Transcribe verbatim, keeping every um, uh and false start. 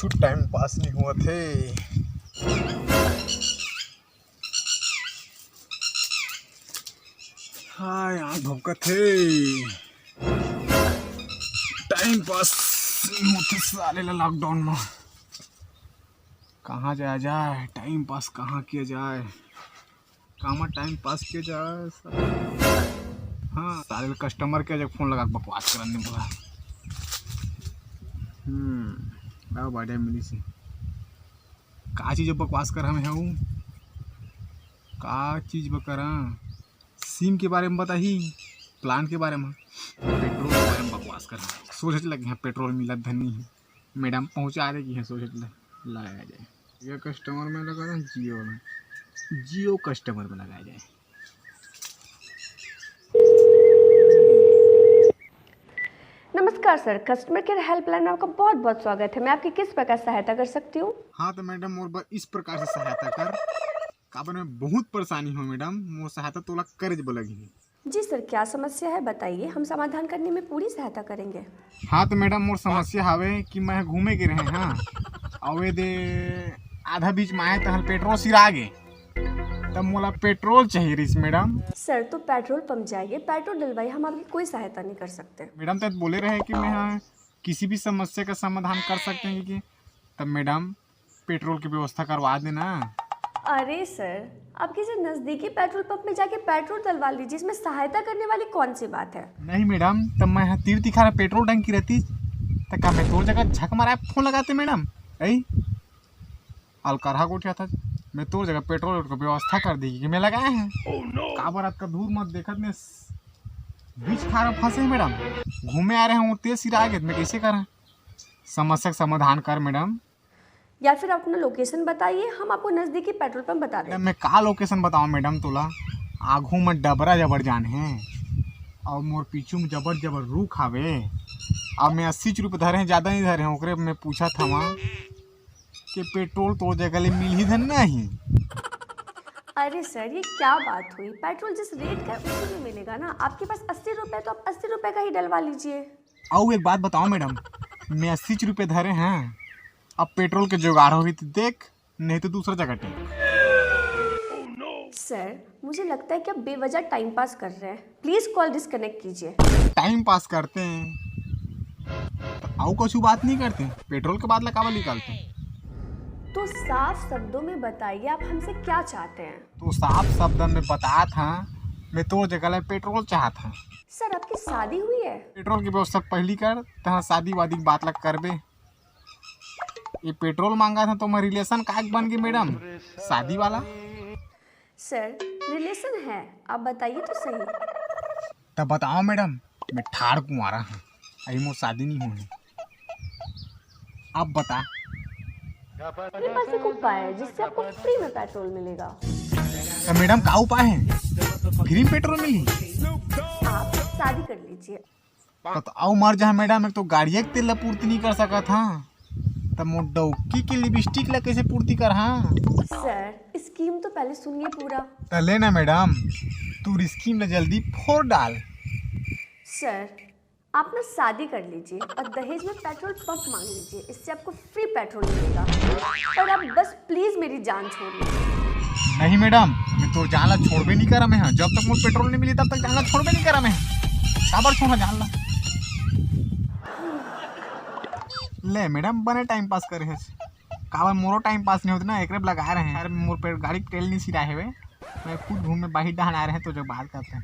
कुछ time pass नहीं हुआ थे। हाँ, यहाँ भौंकत हे। टाइम पास नहीं होते साले ला लॉकडाउन में। कहाँ जाया जाए, टाइम पास कहाँ किया जाए, कहाँ टाइम पास किया जाए साले। हाँ, साले कस्टमर के जब फोन लगा के बकवास करन दे बोला। हम्म, अब आइडिया मिली से। का चीज बकवास कर हमें हूँ, का चीज बकरा? सिम के बारे में बताही, प्लान के बारे में, पेट्रोल के बारे में बकवास कर। सोचत लगे हैं पेट्रोल मिलत धनी है, मैडम पहुंचा देगी है, सोचत ले लाया जाए। ये कस्टमर में लगा है जियो में, जियो कस्टमर में लगाया जाए। नमस्कार सर, कस्टमर केयर हेल्पलाइन में आपका बहुत बहुत स्वागत है। मैं आपकी किस प्रकार सहायता कर सकती हूँ? हाँ तो मैडम, मोर बर इस प्रकार से सहायता कर, काबर मैं बहुत परेशानी हूँ मैडम, मोर सहायता तोला करे बर लगी। जी सर, क्या समस्या है बताइए, हम समाधान करने में पूरी सहायता करेंगे। हाँ तो मैडम, मोर समस्या हवे कि मैं घूमे के रहे हाँ, अउ ये दे आधा बीच में आए तहन पेट्रोल सिरा गे, तब मोला पेट्रोल चाहिए रहिस मैडम। सर तो पेट्रोल पंप जाइए, पेट्रोल डलवाइए, हम आपकी कोई सहायता नहीं कर सकते। मैडम तो बोले रहे कि मैं हाँ किसी भी समस्या का समाधान कर सकते हैं कि, तब मैडम पेट्रोल की व्यवस्था करवा देना। अरे सर, आप किसी नजदीकी पेट्रोल पंप में जाके पेट्रोल डलवा लीजिए, इसमें सहायता करने वाली कौन सी बात है? नहीं मैडम, तब मैं यहाँ तीर तिखारा पेट्रोल टंकी रहती तो का मैं तोर जगह झक मारा फोन लगाते मैडम? ऐ अलकरहा गोठिया था, मैं तोर जगह पेट्रोल की व्यवस्था कर दी कि मैं लगाए हैं। काबर रात का दूर मत देखत ने बीच खारा फंसे हैं मैडम, घूमे आ रहे हैं, तेज सिरा आ गए, मैं कैसे करा? समस्या का समाधान कर मैडम। या फिर अपना लोकेशन बताइए, हम आपको नजदीकी पेट्रोल पंप बता देंगे। मैं का लोकेशन बताऊँ मैडम तोला? आगू में डबरा जबर जान है और मोर पीछू में जबर जबर रुख हावे। अब मैं अस्सी रुपये धरे हैं, ज़्यादा नहीं धरे हैं, ओकरे मैं पूछा था वहाँ कि पेट्रोल तो जगह ले मिलही धन नहीं। अरे सर, ये क्या बात हुई? पेट्रोल जिस रेट का है उसी में मिलेगा ना। आपके पास अस्सी रुपये, तो आप अस्सी रुपये का ही डलवा लीजिए। अउ एक बात बताओ मैडम, मैं अस्सी रुपये धरे हैं, अब पेट्रोल के जुगाड़ होही तो देख, नहीं तो दूसरा जगह टेक। सर, मुझे लगता है कि आप बेवजह टाइम पास कर रहे हैं। प्लीज कॉल डिस्कनेक्ट कीजिए। टाइम पास करते हैं तो अउ कुछ बात नहीं करते, पेट्रोल के बात ला काबर निकालते हैं? तो साफ शब्दों में बताइए, आप हमसे क्या चाहते हैं? तो साफ शब्द में बतात हाँ, मैं तोर जगह ले पेट्रोल चाहत हाँ। सर, आपकी शादी हुई है? पेट्रोल की व्यवस्था पहली कर, तहाँ शादी वादी की बात ला करबे। ये पेट्रोल मांगा था तो मैं रिलेशन का बन गई मैडम, शादी वाला। सर, रिलेशन है, आप बताइए तो सही। तब बताओ मैडम, मैं ठाड़ कुंवारा हूँ, अभी मोर शादी नहीं हुई है। अब बता। मेरे पास एक उपाय है जिससे आपको फ्री में पेट्रोल मिलेगा। तो मैडम का उपाय है, फ्री में पेट्रोल मिली? आप शादी कर लीजिए। तो, तो आओ मर जा मैडम, एक तो गाड़िया के तेल ला पूर्ति नहीं कर सकत हाँ, तब मोर डौकी के लिपस्टिक ला कैसे पूर्ति कर हाँ? सर, स्कीम तो पहले सुनिए पूरा। तो ले ना मैडम, तू स्कीम ला जल्दी फोड़ डाल। सर, आप ना शादी कर लीजिए और दहेज में पेट्रोल पंप मांग लीजिए, इससे आपको फ्री पेट्रोल मिलेगा। पर आप बस प्लीज मेरी जान छोड़ दीजिए। नहीं मैडम, मैं तोर जान ला छोड़बे नहीं करा मैं हाँ। जब तक मोर पेट्रोल नहीं मिली तब तक जान ला छोड़बे नहीं करा मैं। काबर छोड़ा जान ला? ले मैडम, बने टाइम पास करे है। काबर मोरो टाइम पास नहीं होते ना, एकरे लगा रहे हैं। अरे मोर पे गाड़ी के तेल नहीं सिरा है वे। मैं खुद घूमे बाहर डहान आ रहे हैं तो जब बात करते हैं।